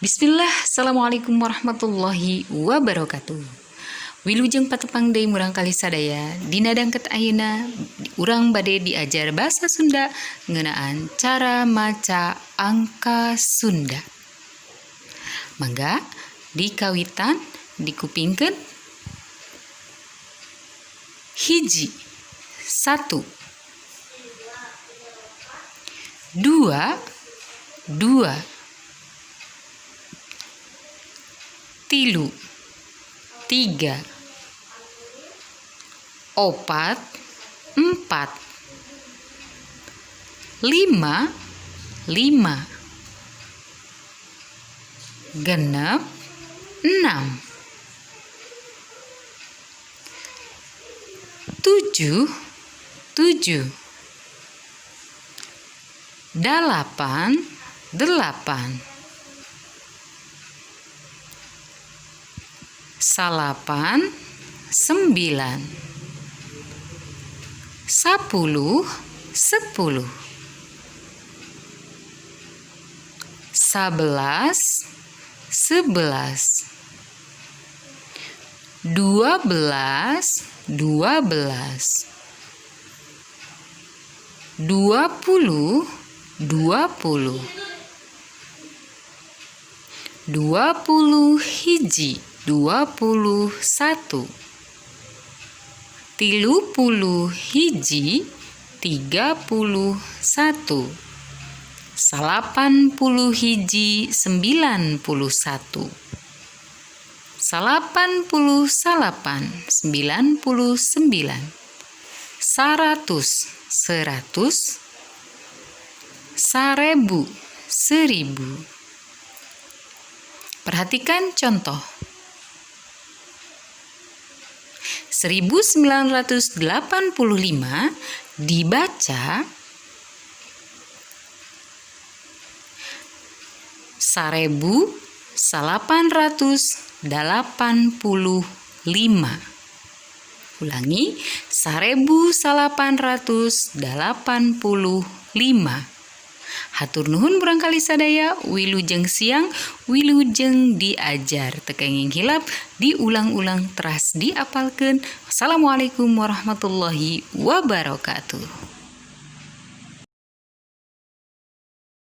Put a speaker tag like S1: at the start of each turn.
S1: Bismillah, assalamualaikum warahmatullahi wabarakatuh. Wilujeng patepang deui murangkalih sadaya. Dina dangket ayeuna urang bade diajar bahasa Sunda ngeunaan cara maca angka Sunda. Mangga dikawitan, dikupingkeun. Hiji, satu, dua, dua, tilu, tiga, opat, empat, lima, lima, genep, enam, tujuh, tujuh, dalapan, delapan, salapan, sembilan, 10, 10, 11, 11, 12, 12, 20, 20, 21, 21, 31, 31, 91, 91, 89, 99, 100, 100, 1000, 1000. Perhatikan contoh. 1985 dibaca 1985. Ulangi, 1985. Hatur nuhun murangkalih sadaya, wilujeng siang, wilujeng diajar. Teu kenging hilap, diulang-ulang teras diapalkeun. Wassalamualaikum warahmatullahi wabarakatuh.